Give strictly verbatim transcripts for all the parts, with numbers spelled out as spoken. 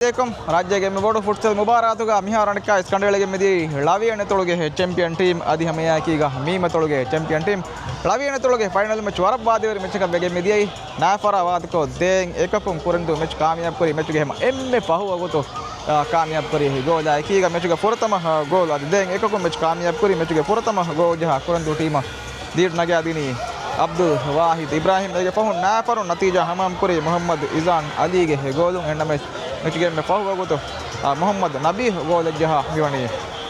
އައްސަލާމު ޢަލައިކުމް. ރާއްޖޭގެ އެންމެ ބޮޑު ފުޓްސަލް މުބާރާތުގަ މިހާރު އަނެއްކާވެސް ކަނޑައެޅިގެން މިދިޔައީ ޅަވިޔަނެތޮޅުގެ ޗެމްޕިއަން ޓީމް އަދި ހަމައެއާއެކީގަ މީމަތޮޅުގެ ޗެމްޕިއަން ޓީމް. ޅަވިޔަނެތޮޅުގެ ފައިނަލް މެޗް ވަރަށް ވާދަވެރި މެޗަކަށް ވެގެން މިދިޔައީ. ނާފަރާ ވާދަކޮށް ދޭއް އެކަކުން ކުރެންދޫ މެޗް ކާމިޔާބުކުރީ މެޗުގެ ހަމަ އެންމެ ފަހު ވަގުތު، އާ، ކާމިޔާބުކުރީ ގޯލާ އެކީގަ މެޗުގެ ފުރަތަމަ، އާ، ގޯލް އަދި ދޭއް އެކަކުން މެޗް ކާމިޔާބުކުރީ މެޗުގެ ފުރަތަމަ ގޯލް ޖަހާ ކުރެންދޫ ޓީމަށް ލީޑް ނަގާދިނީ އަބްދުލް ވާހިދް އިބްރާހިމް. އޭގެ ފަހުން ނާފަރުން ނަތީޖާ ހަމަހަމަކުރީ މުހައްމަދު އިޒާން އަލީގެ ގޯލުން. އެހެންނަމަވެސް މެޗުގެ އެންމެ ފަހު ވަގުތު، އާ، މުހައްމަދު ނަބީހް ގޯލެއް ޖަހާ މިވަނީ،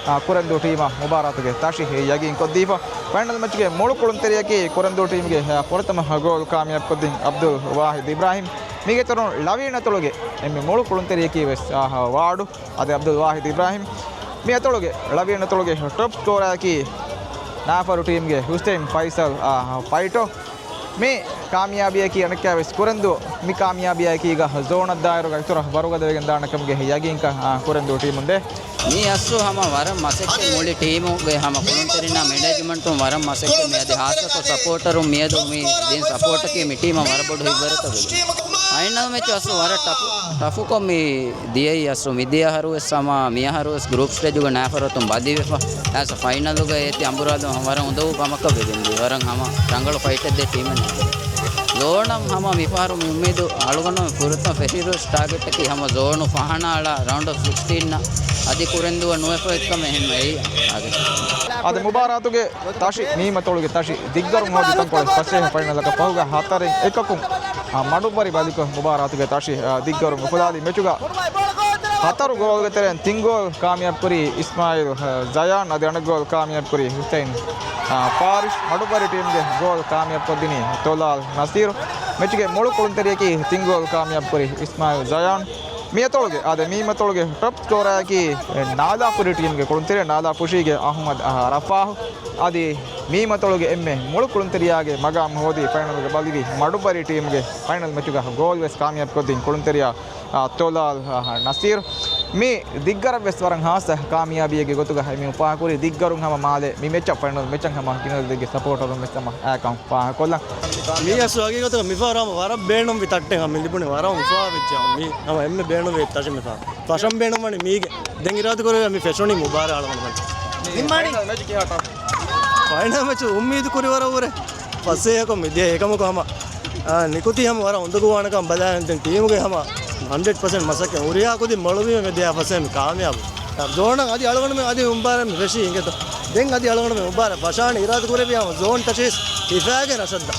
އާ، ކުރެންދޫ ޓީމަށް މުބާރާތުގެ ތަށި ޔަގީންކޮށްދީފަ. ފައިނަލް މެޗުގެ މުޅު ކުޅުންތެރިޔަކީ ކުރެންދޫ ޓީމުގެ، އާ، ފުރަތަމަ ގޯލް ކާމިޔާބުކޮށްދިން އަބްދުލް ވާހިދް އިބްރާހިމް. މީގެ އިތުރުން ޅަވިޔަނެތޮޅުގެ އެންމެ މުޅު ކުޅުންތެރިޔަކީ ވެސް، އާ، ވާޑު އަދި އަބްދުލް ވާހިދް އިބްރާހިމް. މި އަތޮޅުގެ ޅަވިޔަނެތޮޅުގެ ޓޮޕް ސްކޯރަރަކީ ނާފަރު ޓީމްގެ ހުސެއިން ފައިސަލް، އާ، ފައިޓޯ. މި ކާމިޔާބީއަކީ އަނެއްކާވެސް ކުރެންދޫ މި ކާމިޔާބީއަކީގަ ޒޯނަށް ދާއިރުގަ އިތުރަށް ވަރުގަދަވެގެން ދާނެކަމުގެ ޔަގީންކަން، އާ، ކުރެންދޫ ޓީމުން ދޭ. މި އަސްލު ހަމަ ވަރަށް މަސައްކަތް މުޅި ޓީމުގެ ހަމަ ކުޅުންތެރިންނާ މެނޭޖްމަންޓުން ވަރަށް މަސައްކަތް މި އަދި ހާއްސަކޮށް ސަޕޯޓަރުން މިއަދު މި ދިން ސަޕޯޓަކީ މި ޓީމަށް ވަރަށް ބޮޑު ހިތްވަރުތަކެއް. ފައިނަލް މެޗު އަސްލު ވަރަށް ޓަފު، ޓަފުކޮށް މި ދިޔައީ އަސްލު މިދިޔަ އަހަރު ވެސް ހަމަ މި އަހަރު ވެސް ގްރޫޕް ސްޓޭޖުގަ ނާފަރު އަތުން ބަލިވެފަ. އަސް ފައިނަލުގަ އޭތި އަނބުރާލު ހަމަ ވަރަށް އުނދަގޫ ކަމަކަށް ވެގެންދިޔަ. ވަރަށް ހަމަ ރަނގަޅު ފައިޓެއް ދޭ ޓީމެއް ނެތް. ޒޯނަށް ހަމަ މިފަހަރު މި އުއްމީދު އަޅުގަނޑު ފުރަތަމަ ފެށިއިރު ވެސް ޓާގެޓަކީ ހަމަ ޒޯނު ފަހަނަ އަޅާ ރައުންޑް އޮފް ސިކްސްޓީން އަށް އަދި ކުރެންދޫއަށް ނުވެފަ އޮތްކަމެއް އެހެން އެއީ ޓާގެޓް. އަދި މުބާރާތުގެ ތަށި މީމަތޮޅުގެ ތަށި ދިއްގަރުން ހޯދި ތަންކޮޅެއް ފަސޭހަ ފައިނަލަކަށް ފަހުގަ ހަތަރެއް އެކަކުން، އާ، މަޑުއްވަރި ބަލިކޮށް މުބާރާތުގެ ތަށި، އާ، ދިއްގަރުން އުފުލާލި. މެޗުގަ ހަތަރު ގޯލްގެ ތެރެއިން ތިން ގޯލް ކާމިޔާބުކުރީ އިސްމާއިލް، އާ، ޒަޔާން އަދި އަނެއް ގޯލް ކާމިޔާބުކުރީ ހުސެއިން، އާ، ފާރިޝް. މަޑުއްވަރި ޓީމްގެ ގޯލް ކާމިޔާބުކޮށްދިނީ ތޮލާލް ނަސީރު. މެޗުގެ މުޅު ކުޅުންތެރިޔަކީ ތިން ގޯލް ކާމިޔާބުކުރީ އިސްމާއިލް ޒަޔާން. މިއަތޮޅުގެ އާދެ މީމަތޮޅުގެ ޓޮޕް ސްކޯރަރަކީ ނާލާފުށި ޓީމްގެ ކުޅުންތެރި ނާލާފުށީގެ އަހުމަދު، އާ، ރަފާހު. އަދި މީމަތޮޅުގެ އެންމެ މުޅު ކުޅުންތެރިޔާގެ މަގާމް ހޯދި ފައިނަލުގަ ބަލިވި މަޑުއްވަރި ޓީމުގެ ފައިނަލް މެޗުގަ ގޯލް ވެސް ކާމިޔާބުކޮށްދިން ކުޅުންތެރިޔާ، އާ، ތޮލާލް، އާ، ނަސީރު. މި ދިއްގަރަށް ވެސް ވަރަށް ހާއްސަ ކާމިޔާބީއެއްގެ ގޮތުގަ މި އުފާކުރި ދިއްގަރުން ހަމަ މާލެ މި މެޗަށް ފައިނަލް މެޗަށް ހަމަ ގިނަ ދެއްގެ ސަޕޯޓަރުން ވެސް ހަމަ އާކަން ފާހަގަކޮށްލަން. މީ އަސް ހަގީގަތުގަ މިފަހަރު ހަމަ ވަރަށް ބޭނުންވި ތައްޓެއް ހަމަ ލިބުނީ ވަރަށް އުފާވެއްޖެ ހަމަ މީ ހަމަ އެންމެ ބޭނުންވި ތަށެއް މިފަހަރު. ފަށަން ބޭނުންވަނީ މީގެ. ދެން އިރާދަކުރެއްވިޔާ މި ފެށުނީ މުބާރާ އަޅުގަނޑުމެން. ނިންމާނީ. ފައިނަލް މެޗު އުއްމީދު ކުރި ވަރަށް ވުރެ ފަސޭހަކޮށް މި ދިޔަ އެކަމަކު ހަމަ، އާ، ނިކުތީ ހަމަ ވަރަށް އުނދަގޫވާނެކަން ބަލާލަން ދެން ޓީމުގެ ހަމަ ހަންޑްރެޑް ޕަސެންޓް މަސައްކަތް ހުރިހާ ކުދިން މޮޅުވީމަ މި ދިޔަ ފަސޭހަ މި ކާމިޔާބު. ޒޯނަށް އަދި އަޅުގަނޑުމެން އަދި އުނބާރަށް މި ފެށީ އިނގޭތޯ. ދެން އަދި އަޅުގަނޑުމެން އުނބާރަށް ފަށާނެ އިރާދަ ކުރެއްވި ހަމަ ޒޯން ތަށިސް ހިފާގެން ރަށަށްދާ.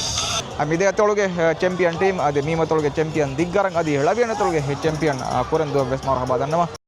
މިދެ އަތޮޅުގެ ޗެމްޕިއަން ޓީމް އަދި މީމަތޮޅުގެ ޗެމްޕިއަން ދިއްގަރަން އަދި ޅަވިޔަނެތޮޅުގެ ޗެމްޕިއަން، އާ، ކުރެންދޫއަށް ވެސް މަރުހަބާ ދަންނަވަން.